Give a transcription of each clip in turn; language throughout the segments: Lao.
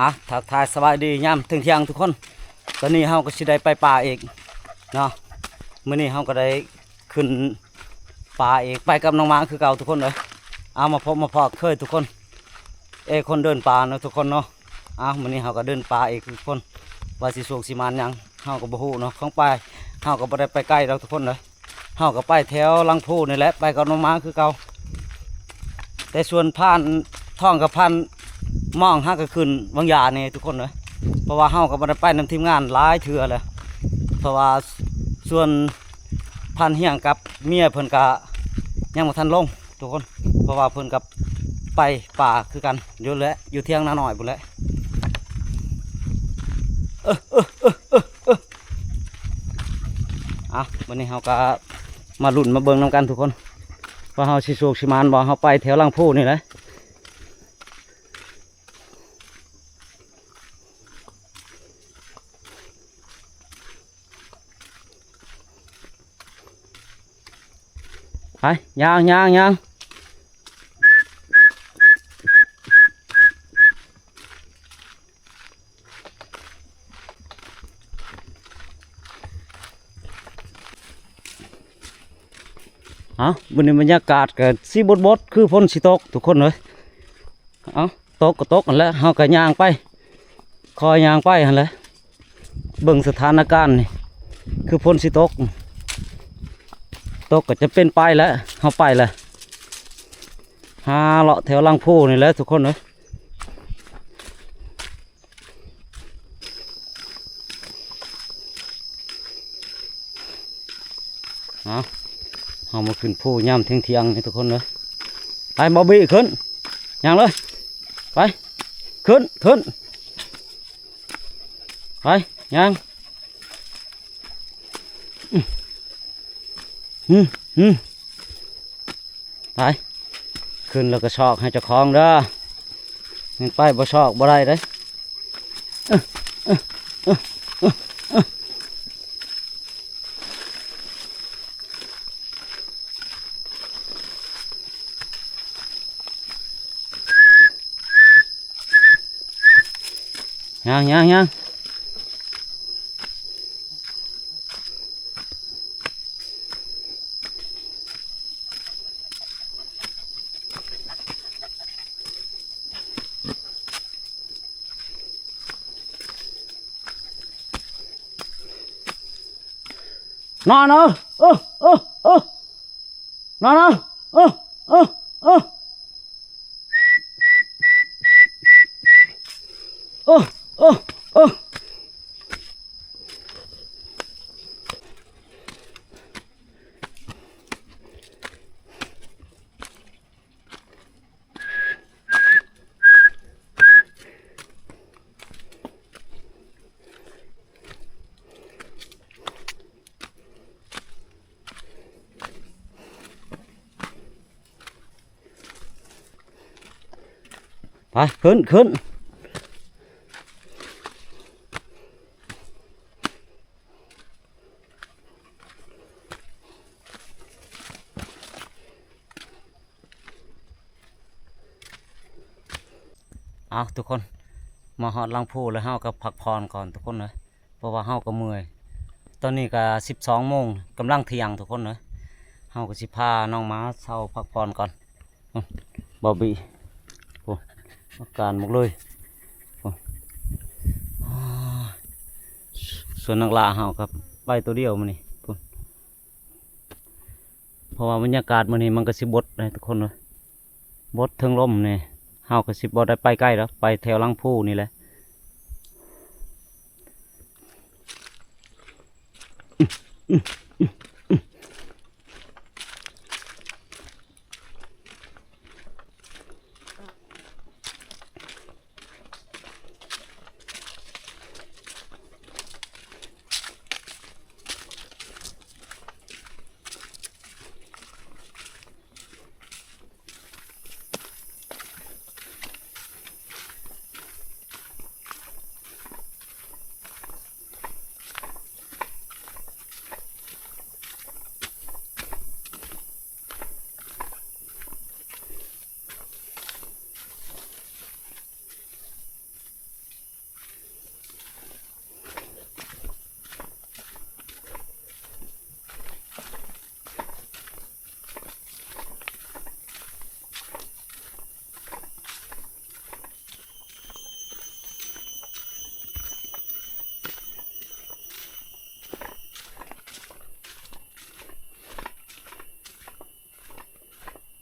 ອ່ະ ທັກທາຍສະບາຍດີຍາມທ່ຽງໆທຸກຄົນ. ຕອນນີ້ເຮົາກໍຊິໄດ້ໄປປ່າອີກເນາະ. ມື້ນີ້ເຮົາກໍໄດ້ຂຶ້ນປ່າອີກ ໄປກັບນ້ອງໝາຄືເກົ່າທຸກຄົນເອີຍ. ເອົາ ມາພົບມາພໍ້ເຄີຍທຸກຄົນ ເອ ຄົນເດີນປ່າເນາະທຸກຄົນເນາະ. ເອົາ ມື້ນີ້ເຮົາກໍເດີນປ່າອີກທຸກຄົນ ວ່າຊິໂຊກຊິໝານຫຍັງ ເຮົາກໍບໍ່ຮູ້ເນາະ. ຂອງໄປ ເຮົາກໍບໍ່ໄດ້ໄປໄກດອກທຸກຄົນເອີຍ. ເຮົາກໍໄປແຖວຫຼັງພູນີ້ແຫຼະ ໄປກັບນ້ອງໝາຄືເກົ່າ. ແຕ່ສ່ວນຜ່ານທອງກັບຜ່ານມອງ ເຮົາກໍຂຶ້ນຫວ່າງຢານີ້ທຸກຄົນເອີຍ. ເພາະວ່າເຮົາກໍບໍ່ໄດ້ໄປນຳທີມງານຫຼາຍເທື່ອແລ້ວ ເພາະວ່າສ່ວນຜ່ານຮຽງກັບເມຍເພິ່ນກໍຍັງບໍ່ທັນລົງທຸກຄົນ ເພາະວ່າເພິ່ນກໍໄປປ່າຄືກັນຢູ່ແຫຼະ ຢູ່ຖຽງນານ້ອຍພຸ້ນແຫຼະ. ເອີ ເອີ ເອີ ເອີ ເອີ ອ່ະ ບັດນີ້ເຮົາກໍມາລຸ້ນມາເບິ່ງນຳກັນທຸກຄົນ ວ່າເຮົາຊິໂຊກຊິໝານບໍ່. ເຮົາໄປແຖວຫຼັງພູນີ້ແຫຼະ. ໄປ ຍ່າງ ຍ່າງ ຍ່າງ. ເອົ້າ ມື້ນີ້ບັນຍາກາດກໍຊິບົດໆ ຄືຝົນຊິຕົກທຸກຄົນເອີຍ. ເອົ້າ ຕົກກໍຕົກຫັ້ນແຫຼະ ເຮົາກໍຍ່າງໄປ ຄ່ອຍຍ່າງໄປຫັ້ນແຫຼະ. ເບິ່ງສະຖານະການນີ້ ຄືຝົນຊິຕົກ ຕົກກໍຈະເປັນໄປແຫຼະ ເຮົາໄປແຫຼະ. ຫາເລາະແຖວຫຼັງພູນີ້ແຫຼະທຸກຄົນເອີຍ. ເອົາ ເຮົາມາຂຶ້ນພູຍາມທ່ຽງໆນີ້ທຸກຄົນເດີ. ໄປ ບອບບີ ຂຶ້ນ ຍ່າງເລີຍ ໄປ ຂຶ້ນ ຂຶ້ນ ໄປ ຍ່າງ. ອືມ ອືມ ໄປ ຂຶ້ນແລ້ວກໍຊອກໃຫ້ເຈົ້າຂອງເດີ ແມ່ນໄປບໍ່ຊອກບໍ່ໄດ້ເດ້. ຍ່າງ ຍ່າງ ຍ່າງ. ນອນເນາະ ເອີ ເອີ ເອີ ນອນເນາະ ເອີ ເອີ ເອີ ເອີ ເອີ ເອີ. ໄປ ຂຶ້ນ ຂຶ້ນ. ເອົາ ທຸກຄົນ ມາຮອດຫຼັງພູແລ້ວ ເຮົາກໍພັກຜ່ອນກ່ອນທຸກຄົນເອີຍ ເພາະວ່າເຮົາກໍເມື່ອຍ. ຕອນນີ້ກໍສິບສອງໂມງ ກຳລັງທ່ຽງທຸກຄົນເອີຍ. ເຮົາກໍຊິພານ້ອງໝາເຊົາພັກຜ່ອນກ່ອນ. ອືມ ບອບບີ ໂອ້ ອາການໝົດເລີຍ ໂອ້. ສ່ວນນັກລ່າເຮົາກໍໄປໂຕດຽວມື້ນີ້ ເພາະວ່າບັນຍາກາດມື້ນີ້ມັນກໍຊິບົດນະທຸກຄົນເອີຍ ບົດເທິງລົມນີ້. ເຮົາກໍຊິບໍ່ໄດ້ໄປໄກດອກ ໄປແຖວຫຼັງພູນີ້ແຫຼະ.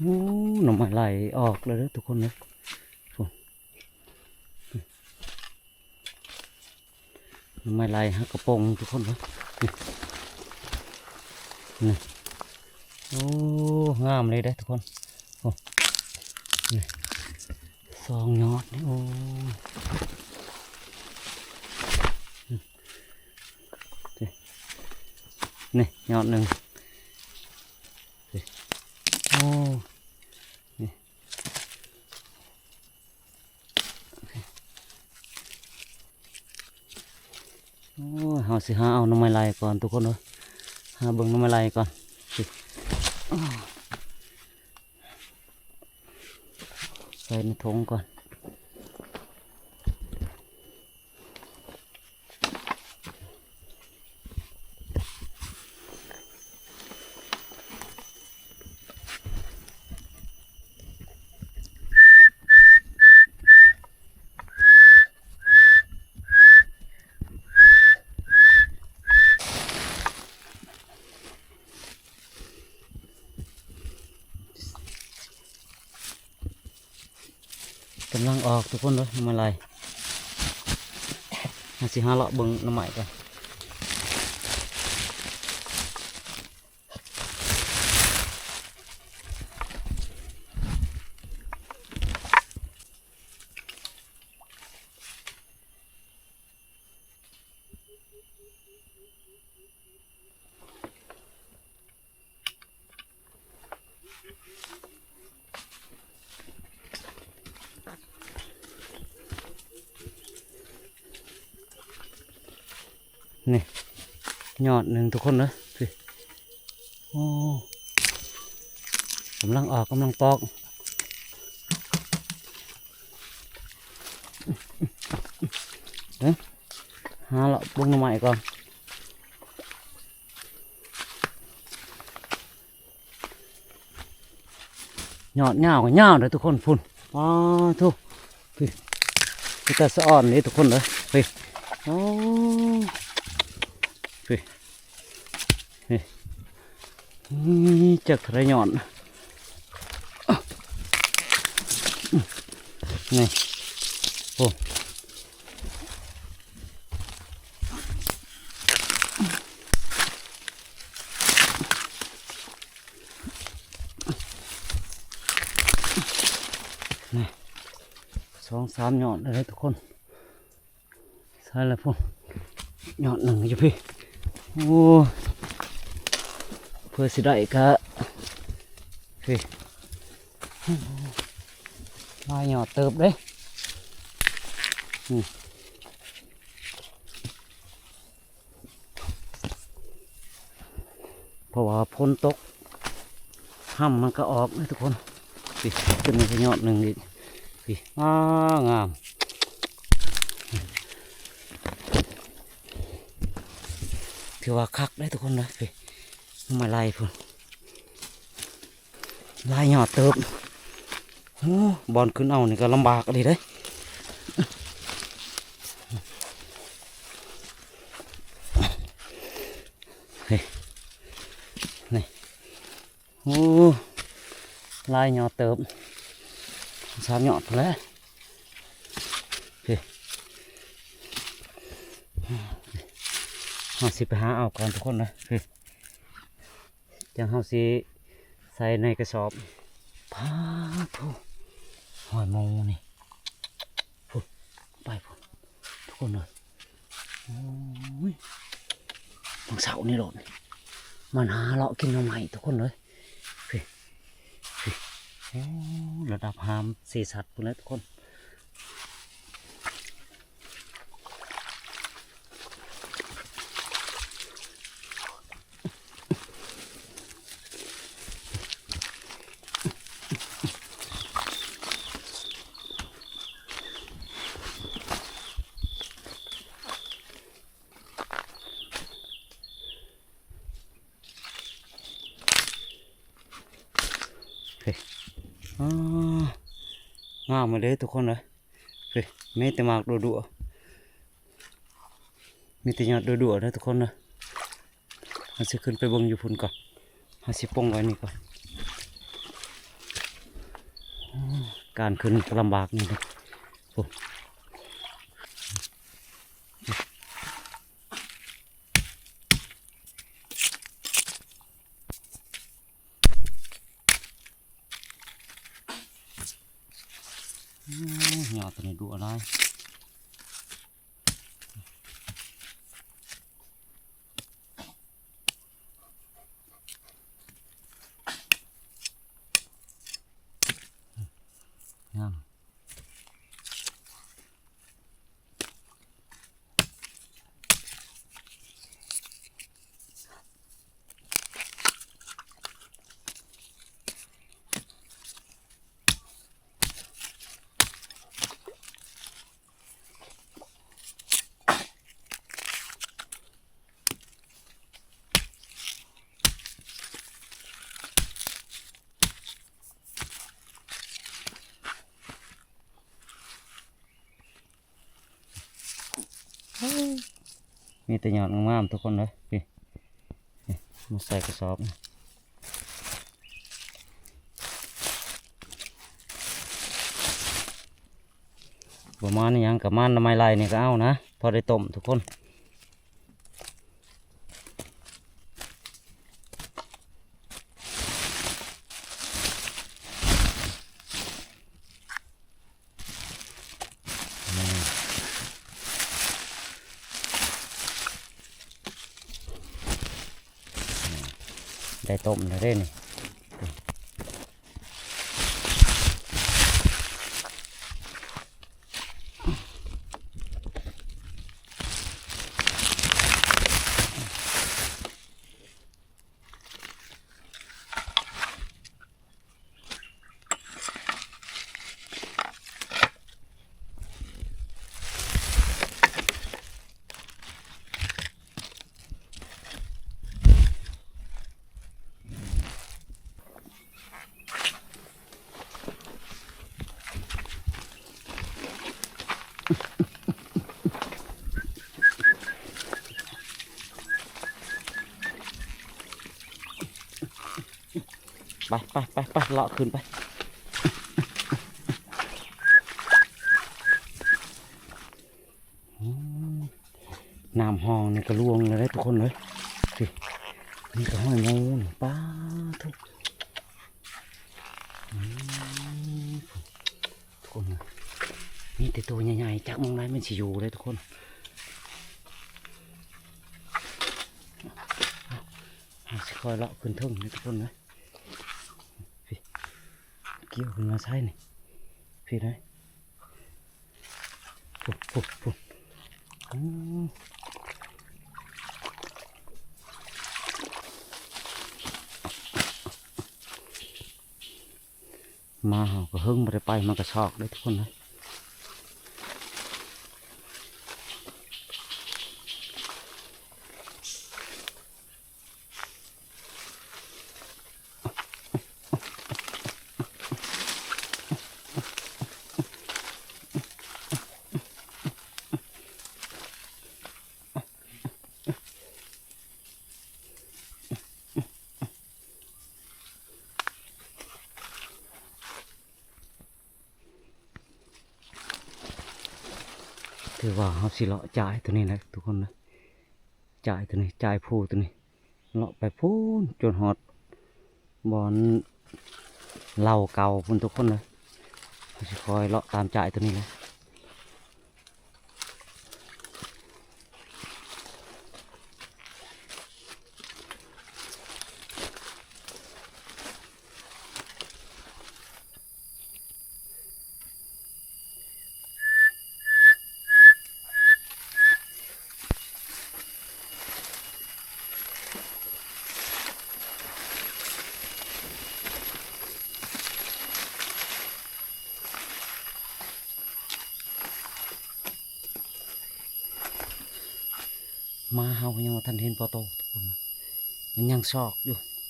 ໂອ້ ໜໍ່ໄມ້ໄຫຼອອກແລ້ວເດີທຸກຄົນເດີ. ໂອ້ ໜໍ່ໄມ້ໄຫຼຫາກະປົງທຸກຄົນເດີ. ນີ້ ນີ້ ໂອ້ ງາມເລີຍເດີທຸກຄົນ. ໂອ້ ນີ້ ສອງຍອດນີ້ ໂອ້ ນີ້ ນີ້ຍອດໜຶ່ງ ນີ້ ໂອ້ ນີ້ ໂອ້ຍ ເຮົາຊິຫາເອົາໜໍ່ໄມ້ໄຫຼກ່ອນທຸກຄົນເອີຍ ຫາເບິ່ງໜໍ່ໄມ້ໄຫຼກ່ອນ ໃສ່ໃນຖົງກ່ອນ. ກຳລັງອອກທຸກຄົນເດີ ໜໍ່ໄມ້ໄຫຼ. ເຮົາຊິຫາເລາະເບິ່ງໜໍ່ໄມ້ກ່ອນ. ນີ້ຍອດໜຶ່ງທຸກຄົນເດີ ນີ້ ໂອ້ ກຳລັງອອກ ກຳລັງປອກ. ເອີ ຫາເລາະເບິ່ງໜໍ່ໄມ້ກ່ອນ. ຍອດຍາວກໍຍາວເດີທຸກຄົນ ພຸ້ນ ປາໂທ້ ພີ້ ເປັນຕາສະອອນເດ້ທຸກຄົນເດີ ພີ້ ໂອ້ ພີ້ ນີ້ ນີ້ ຈັກເທົ່າໃດຍອດ ນີ້ ໂອ້ ນີ້ ສອງສາມຍອດເລີຍທຸກຄົນ. ໃສ່ລະພຸ້ນ ຍອດໜຶ່ງຢູ່ພີ້ ໂອ້ ເພື່ອຊິໄດ້ກະ ພີ້ ຫຼາຍຍອດເຕີບເດ້ ນີ້ ເພາະວ່າຝົນຕົກ ຮຳມັນກໍອອກເດ້ທຸກຄົນ ພີ້ ຂຶ້ນມາຍອດໜຶ່ງອີກ ພີ້ ງາມ ຖືວ່າຄັກເດ້ທຸກຄົນເດີ ພີ້ ໜໍ່ໄມ້ໄຫຼພຸ້ນ ຫຼາຍຍອດເຕີບ ໂອ້ ບ່ອນຂຶ້ນເອົານີ້ກໍລຳບາກອີ່ຫຼີເດ້ ເຮີ້ຍ ນີ້ ໂອ້ ຫຼາຍຍອດເຕີບ ສາມຍອດພຸ້ນແຫຼະ ເຮີ້ຍ ເຮົາຊິໄປຫາເອົາກ່ອນທຸກຄົນເດີ ເຮີ້ຍ ຈັ່ງເຮົາຊິໃສ່ໃນກະສອບ ປາໂທ້ ຮອຍໝູນີ້ ພຸ້ນ ໄປພຸ້ນ ທຸກຄົນເອີຍ ໂອ້ຍ ບາງເຊົ້ານີ້ໂລດ ມັນຫາເລາະກິນໜໍ່ໄມ້ທຸກຄົນເອີຍ ພີ້ ພີ້ ໂອ້ ລະດັບຮາມເຊຊັດພຸ້ນແຫຼະທຸກຄົນ. ເຮີ້ຍ ອໍ ງາມເລີຍທຸກຄົນເອີຍ ເຮີ້ຍ ມີແຕ່ໝາກດົວໆ ມີແຕ່ຍອດດົວໆເດີທຸກຄົນເດີ ເຮົາຊິຂຶ້ນໄປເບິ່ງຢູ່ພຸ້ນກ່ອນ ເຮົາຊິປົງໄວ້ນີ້ກ່ອນ. ການຂຶ້ນກໍລຳບາກນີ້ເດ້. ໂອ້ ອືມ ຫຍ້າຕົວນີ້ດຸຫຼາຍ. ງາມ. ມີແຕ່ຍອດງາມໆ ທຸກຄົນເດີ. ນີ້ ນີ້ ມາໃສ່ກະສອບ. ບໍ່ມານຫຍັງກະມານໜໍ່ໄມ້ໄລ່ນີ້ກະເອົານະ ພໍໄດ້ຕົ້ມທຸກຄົນ. ໄດ້ຕົ້ມແລ້ວເດ້ນີ້. ໄປ ໄປ ໄປ ໄປ ເລາະຂຶ້ນໄປ. ອືມ ນ້ຳຮ່ອງນີ້ກະຫຼວງແລ້ວເດ້ທຸກຄົນເອີຍ. ນີ້ ນີ້ກະຫອຍໂມງ ປາໂທ້ ອືມ ທຸກຄົນ ມີແຕ່ໂຕໃຫຍ່ໆ ຈັກໝ່ອງໃດມັນຊິຢູ່ເດ້ທຸກຄົນ. ເຮົາຊິຄ່ອຍເລາະຂຶ້ນເທິງເດ້ທຸກຄົນເອີຍ. ພີ່ ກ່ຽວຂຶ້ນມາໃສ່ນີ້ ພີ່ເອີຍ. ພຸ້ນ ພຸ້ນ ພຸ້ນ ອືມ ມາເຮົາກະເຫິງບໍ່ໄດ້ໄປ ມາກະຊອກເດ້ທຸກຄົນເອີຍ. ຖືວ່າເຮົາຊິເລາະຈາຍໂຕນີ້ແຫຼະທຸກຄົນເດີ. ຈາຍໂຕນີ້ ຈາຍພູໂຕນີ້ ເລາະໄປພຸ້ນຈົນຮອດບ່ອນເຫຼົ່າເກົ່າພຸ້ນທຸກຄົນເດີ. ເຮົາຊິຄ່ອຍເລາະຕາມຈາຍໂຕນີ້ແຫຼະ. ມາເຮົາຍັງບໍ່ທັນເຫັນພໍໂຕທຸກຄົນ ມັນຍັງຊອກຢູ່. ມາ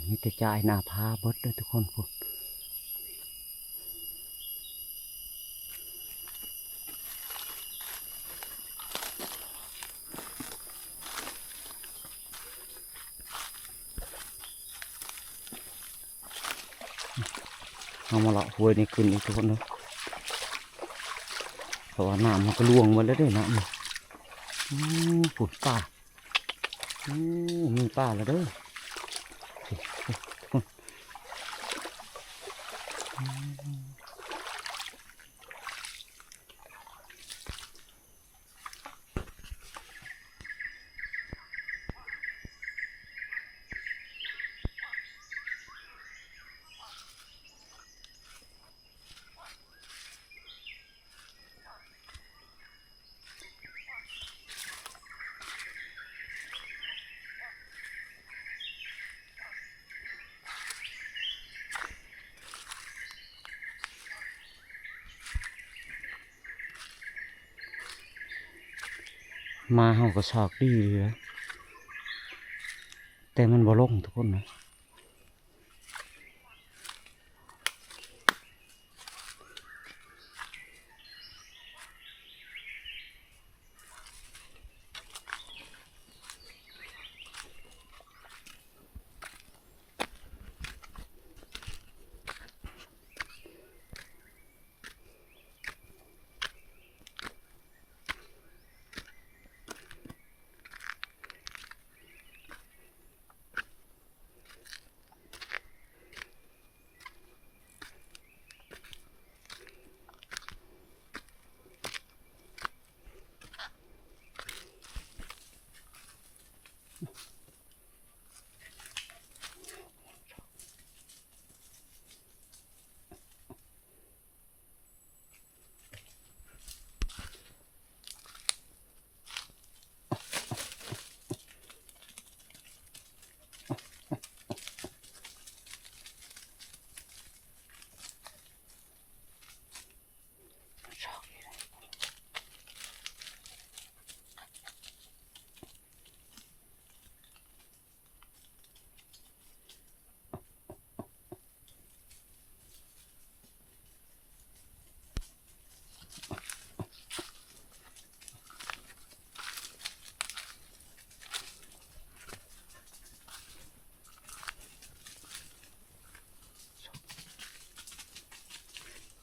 ມີແຕ່ຈ່າຍໜ້າຜາເບິດເດີທຸກຄົນພຸ້ນ. ເຮົາມາເລາະຫ້ວຍນີ້ຂຶ້ນອີກທຸກຄົນເດີ, ເພາະວ່ານ້ຳມັນກໍຫຼວງໝົດແລ້ວເດ້ນ້ຳນີ້. ໂອ້ ພຸ້ນປາ. ໂອ້ ມີປາແລ້ວເດີ. ມາເຮົາກໍຊອກດີເລີຍ ແຕ່ມັນບໍ່ລົງທຸກຄົນນະ.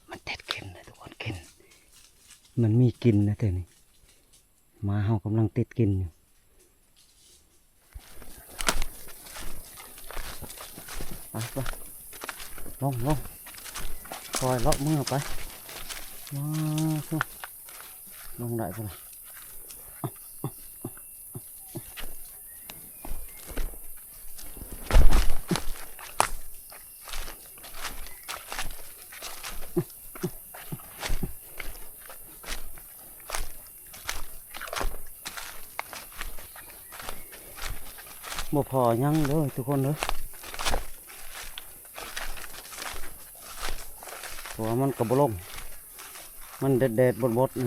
ມັນຕິດກິ່ນນະທຸກຄົນ ກິ່ນ ມັນມີກິ່ນນະແຖວນີ້. ໝາເຮົາກຳລັງຕິດກິ່ນຢູ່. ໄປ ໄປ ລົງ ລົງ ຄ່ອຍເລາະມືໄປ. ມາ ລົງໄດ້ບໍ່ລະ? ບໍ່ພໍຫຍັງເດີທຸກຄົນເດີ ເພາະວ່າມັນກໍບໍ່ລົງ ມັນແດດໆບົດໆ.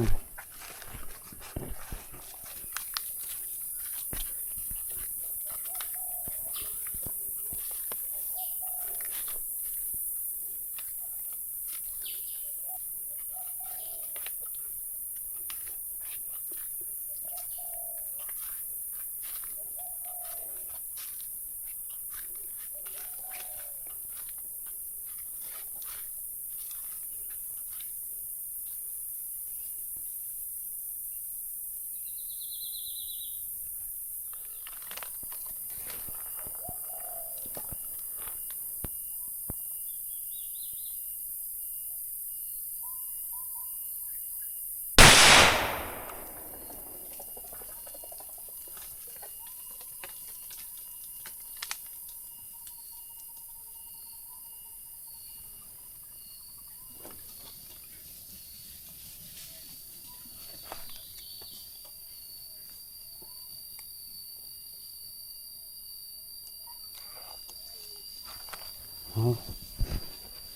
ເອົາ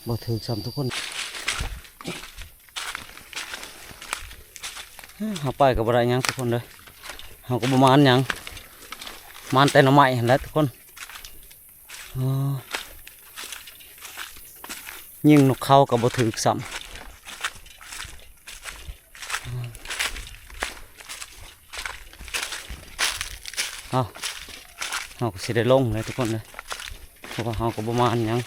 ບໍ່ຖືກຊ້ຳທຸກຄົນ. ເຮົາໄປກໍບໍ່ໄດ້ຫຍັງທຸກຄົນເດີ ເຮົາກໍບໍ່ມານຫຍັງ ມານແຕ່ໜໍ່ໄມ້ຫັ້ນແຫຼະທຸກຄົນ. ອໍ ຍິງນົກເຂົາກໍບໍ່ຖືກຊ້ຳ. ເອົາ ເຮົາກໍຊິໄດ້ລົງແລ້ວທຸກຄົນເດີ ເພາະວ່າເຮົາກໍບໍ່ມາຫຍັງ.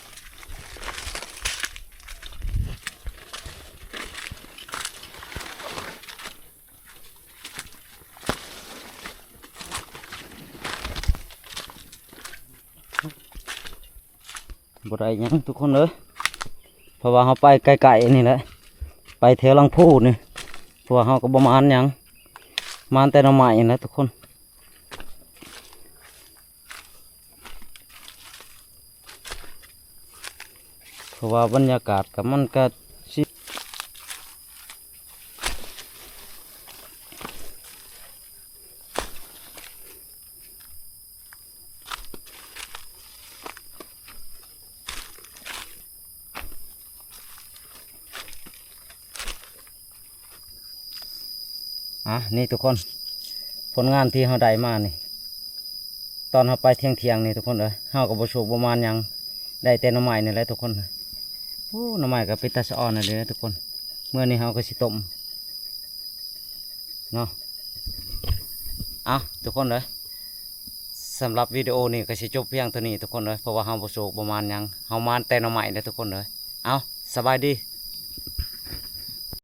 ບໍ່ໄດ້ຫຍັງທຸກຄົນເອີຍ ເພາະວ່າເຮົາໄປໃກ້ໆນີ້ແຫຼະ ໄປແຖວຫຼັງພູນີ້ ເພາະວ່າເຮົາກໍບໍ່ມານຫຍັງ ມານແຕ່ໜໍ່ໄມ້ນີ້ແຫຼະທຸກຄົນ. ເພາະວ່າບັນຍາກາດກໍ ມັນກໍຊິ ອ່ະ ນີ້ທຸກຄົນ ຜົນງານທີ່ເຮົາໄດ້ມານີ້ ຕອນເຮົາໄປທ່ຽງໆນີ້ທຸກຄົນເອີຍ ເຮົາກໍບໍ່ໂຊກບໍ່ໝານຫຍັງ ໄດ້ແຕ່ໜໍ່ໄມ້ນີ້ແຫຼະທຸກຄົນ. ໂອ້ ໜໍ່ໄມ້ກໍເປັນຕາສະອອນແລ້ວເດ້ທຸກຄົນ. ມື້ນີ້ເຮົາກໍຊິຕົ້ມເນາະ. ເອົາ ທຸກຄົນເອີຍ ສຳລັບວິດີໂອນີ້ກໍຊິຈົບພຽງເທົ່ານີ້ທຸກຄົນເອີຍ ເພາະວ່າເຮົາບໍ່ໂຊກບໍ່ໝານຫຍັງ ເຮົາມານແຕ່ໜໍ່ໄມ້ເດ້ທຸກຄົນເອີຍ. ເອົາ ສະບາຍດີ.